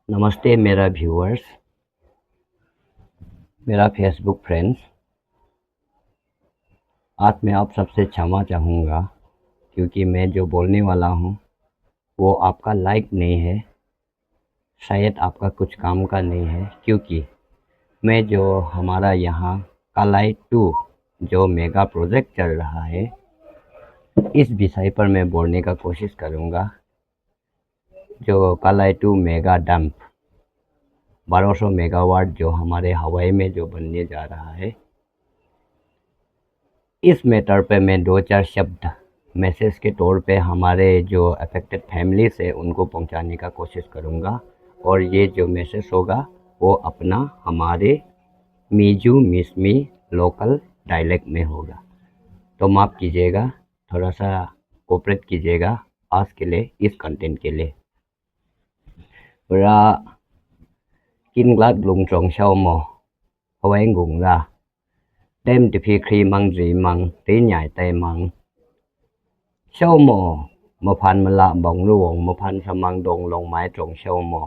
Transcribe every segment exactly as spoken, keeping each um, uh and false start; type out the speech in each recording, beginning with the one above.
नमस्ते मेरा व्यूअर्स, मेरा फेसबुक फ्रेंड्स। आज मैं आप सबसे क्षमा चाहूँगा, क्योंकि मैं जो बोलने वाला हूँ वो आपका लायक नहीं है, शायद आपका कुछ काम का नहीं है, क्योंकि मैं जो हमारा यहाँ कालाई टू जो मेगा प्रोजेक्ट चल रहा है, इस विषय पर मैं बोलने का कोशिश करूँगा। जो कालाई टू मेगा डंप, बारह सौ मेगावाट जो हमारे हवाई में जो बनने जा रहा है, इस मैटर पे मैं दो चार शब्द मैसेज के तौर पे हमारे जो अफेक्टेड फैमिलीज है उनको पहुंचाने का कोशिश करूंगा। और ये जो मैसेज होगा वो अपना हमारे मीजू मिसमी लोकल डायलेक्ट में होगा, तो माफ़ कीजिएगा, थोड़ा सा कोऑपरेट कीजिएगा आज के लिए इस कंटेंट के लिए। Ra, kin glat lung trong shao mo, haweng gung ra, tem te phi khri mang zi mang, ri nyai tai mang. Shao mo, ma phan ma la bong ru wong, ma phan sa mang dong long mai trong shao mo.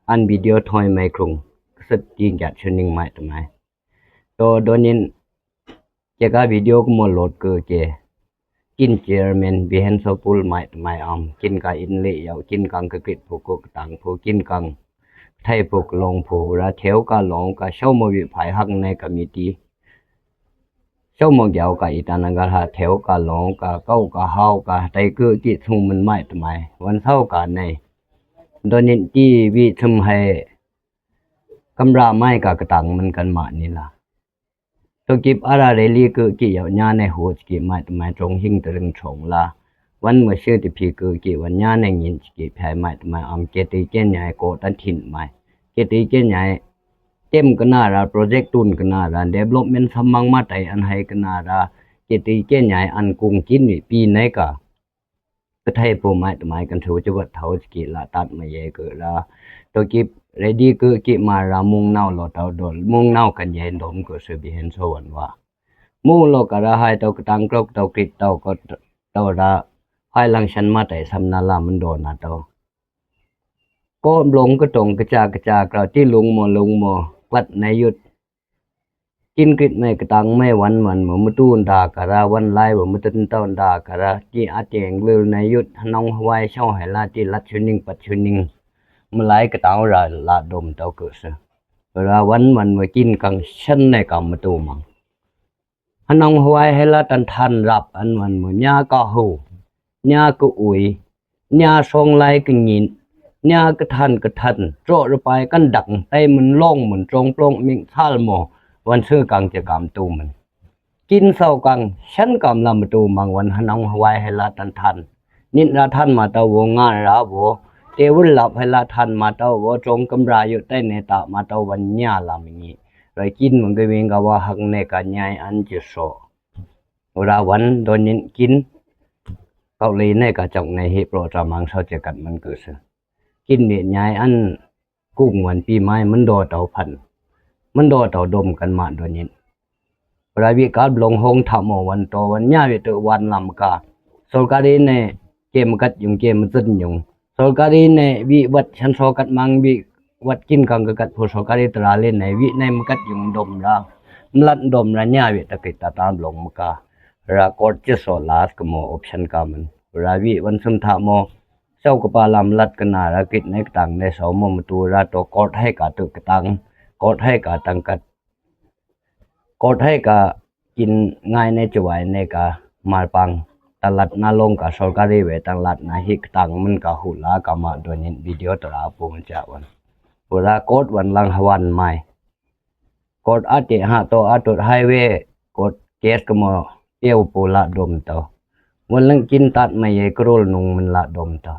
An video thoi mai krung, kset kin gat chuning mai te mai. To donin, ke ka video ko mo lot ke ke. Kin chairman bihen so pul mai te mai am, kin ka in le yau, kin kang ka krit phu ko ka tang phu, kin kang thai phu ka long phu, ra theo ka long ka, shao mo wi phai hak ne committee. Shao mo gyau ka Itanagar ha theo ka long ka, kau ka hau ka, tai ke ki thung man mai te mai, wan sao ka ne. Donin ti wi thum hai kamra mai ka ka tang man kan ma ni la. To kip ara rally ke ki yau nya ne ho ki mai te mai trong hing te ring trong la. Wan mo shi te phi ke ki wan nya ne ngin ki phai mai te mai am ke te ke nyai ko tan thin mai. Ke te ke nyai tem ka na ra, project tun ka na ra, development sam mang ma tai an hai ka na ra. Ke te ke nyai an kung kin ni pi nai ka. Ka thai phu mai te mai kan thu chi vat thau chi ki la tat ma ye ke ra. To ki ready ke ki ma ra mung nau lo tau do mung nau kan ye dom ke se bihen so wan wa. Mung lo ka ra hai tau ka tang krok tau krit tau ko tau ra hai lang shan ma tai sam na la man do na tau. Ko blong ka tong ka cha ka cha ka ti lung mo lung mo klat na yut. Kin krit mai ka tang mai wan wan mo, matu nda ka ra, wan lai wa matu ntau nda ka ra, ti a tieng lul na yut, hanong hawai shao hai la, ti lat chuning pat chuning. Ma lai ka tang ra la dom tau ke se. Ra wan wan mo kin kang shan ne ka matu mang. Hanong hawai hai la tan than rap an wan mo, nya ka hu, nya ka ui, nya song lai ka ngin, nya ka than ka than, tro ra pai kan dak, tai mun long mun trong plong ming thal mo, wan se kang che kam tu mun. Kin sao kang, shan kam la matu mang wan hanong hawai hai la tan than. Nit ra than ma tau wo nga ra wo, te wul lap hai la than ma tau wo, trong kamra yu tai ne ta ma tau wan nya la mi ngi. Rai kin mang ke wing ka wa hak ne ka nyai an che so. Ura wan donin kin kau lei ne ka chok ne hi pro tra mang sao che kat man ke se. Kin ni nyai an kung wan pi mai man do tau phan. Man do tau dom kan ma donin. Ura wi ka blong hong tha mo wan to wan nya wi te wan lam ka. Sorkari ne ke makat yung ke mazan yung. Sorkari ne wi wat shan so kat mang wi wat kin kang ka kat phu sorkari tra le ne wi ne makat yung dom ra. Mlat dom ra nya wi ta krit ta ta blong maka. Ra court che so last ka mo option ka man. Ra wi wan sum tha mo. Sao ka pa lam lat ka na ra krit ne ka tang ne so mo matu ra to court hai ka tu ka tang. Court hai ka tang kat. Court hai ka kin ngai ne chawai ne ka mar pang. Ta lat na long ka sorkari we tang lat na hi ka tang man ka hu la ka ma donin video to ra pu man cha wan. Ura court wan lang hawan mai. Court a te ha to a tot hai we court case ka mo teu pu la dom to. Wan lang kin tat mai ye krul nung man la dom to.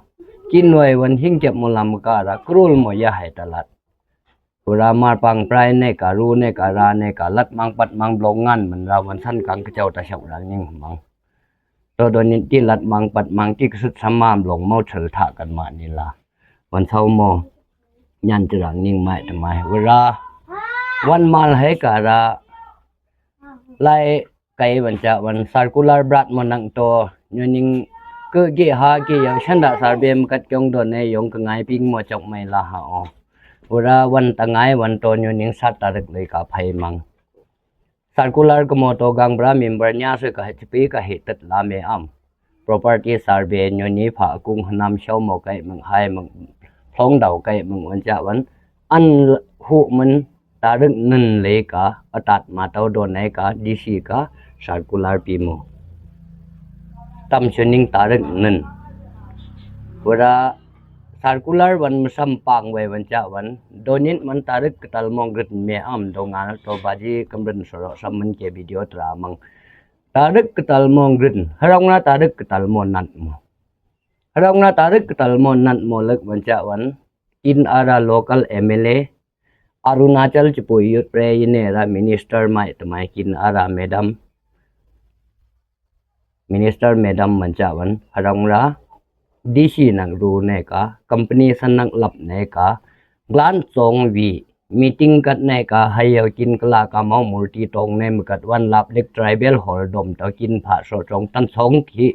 Kin wai wan hing kep mo lam ka ra krul mo ya hai ta lat. Ura mar pang prai ne ka ru ne ka ra ne ka lat mang pat mang blong ngan man ra wan san kang ka chau ta shau rang ning mang. To donin ti lat mang pat mang ti ka sut sama blong mau chal tha kan ma ni la. Wan sao mo. Nyan ti rang ning mai ta mai. Ura wan mal hai ka ra. Lai kai wan cha wan circular brat mo nang to. Nyo ning Keu geh ha geh yaw shanda sarbe mvkat kyong do ne yong kangaipi ngao chok mei la ha o. Ura wan tangai wan to nyu ning sat tarik le ka phai mang. Circular kamo to gang bra member nya se ka hechipi ka he tet la me am. Property survey nyu ni pha kung hanam shao mo kai meng hai meng hlong dau kai meng wan cha wan. An hu men tarik nen le ka atat ma tau do ne ka D C ka circular pi mo. Tam chuning tarik nen. Ura circular wan masam pang wei wan cha wan. Donit man tarik ketal mong grit me am do ngan to baji kemren soro samen ke video tra mang. Tarik ketal mong grit. Harong na tarik ketal mo nat mo. Harong na tarik ketal mo nat mo lek wan cha wan. Kin ara local M L A Arunachal chipu yut pre ine ra minister mai temai kin ara madam. Minister madam man cha wan harong ra D C nang ru ne ka company san nang lap ne ka glan chong wi meeting kat ne ka hai yaw kin kala ka mau murti tong ne mvkat wan lap lek tribal hall dom to kin pha so chong tan chong ki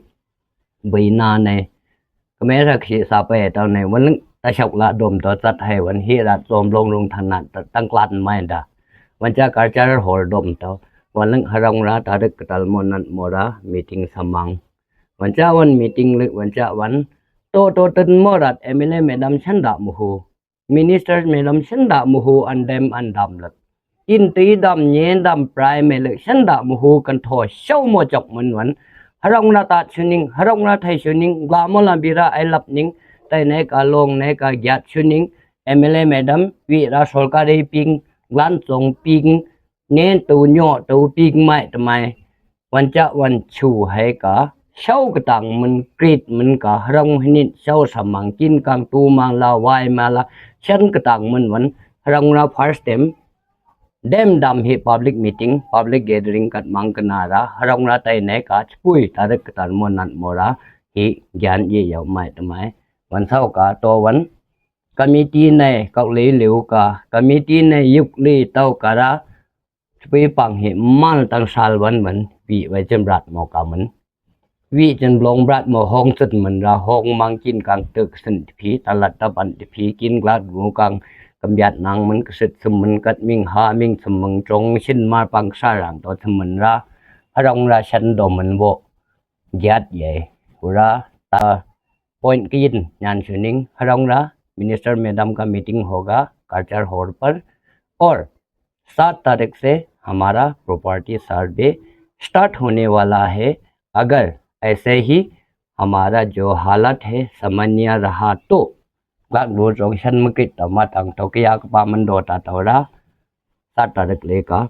bui na ne. Kame rak si sa pe tau ne wan leng ta shok la dom to chat hai wan hi rat chom long rung than na tang klat mai da. Wan cha culture hall dom to wan leng harong ra tarik ketal mo nat mo ra meeting samang. Wan cha wan meeting lek wan cha wan to to ten mo rat M L A madam shanda muhu. Minister madam shanda muhu an dem an dam lek. Kin ti dam nye dam prai me lek shanda muhu kan tho shao mo chok men wan. Harong ra tat chuning harong ra thai chuning gla mo la bira ai lap ning tai ne ka long ne ka gyat chuning M L A madam wi ra sorkari ping glan chong ping ne tu nyo tu ping mai temai. Wan cha wan chu hai ka shao katang men krit men ka harong hinit shao samang kin kang tu mang la wai ma la shan katang men wan harong ra first time dem dam hi public meeting public gathering kat mang kena ra harong ra tai ne ka chpui tarik ketal mo nat mo ra hi gyan ye yaw mai temai. Wan shao ka to wan committee ne kok le liu ka committee ne yuk le tau ka ra Chpui pang hi mal tang sal wan wan wi wai chen brat mo ka men. Wi chen blong brat mo hong chen men ra hong mang kin kang tek sen phi talat ta ban phi kin glat gu kang kam yat nang men ka set sem men kat ming ha ming sem meng chong sin mar pang sa rang to sem men ra harong ra shan do men bo. Gyat ye. Ura ta point ki yin nyan chuning harong ra minister madam ka meeting hoga culture hall par aur सात तारीख से हमारा प्रॉपर्टी सर्वे स्टार्ट होने वाला है। अगर ऐसे ही हमारा जो हालत है सामान्य रहा तो, gak du chong shan mvkit ta ma tang to kya kpa man do ta to ra, सात तारीख le ka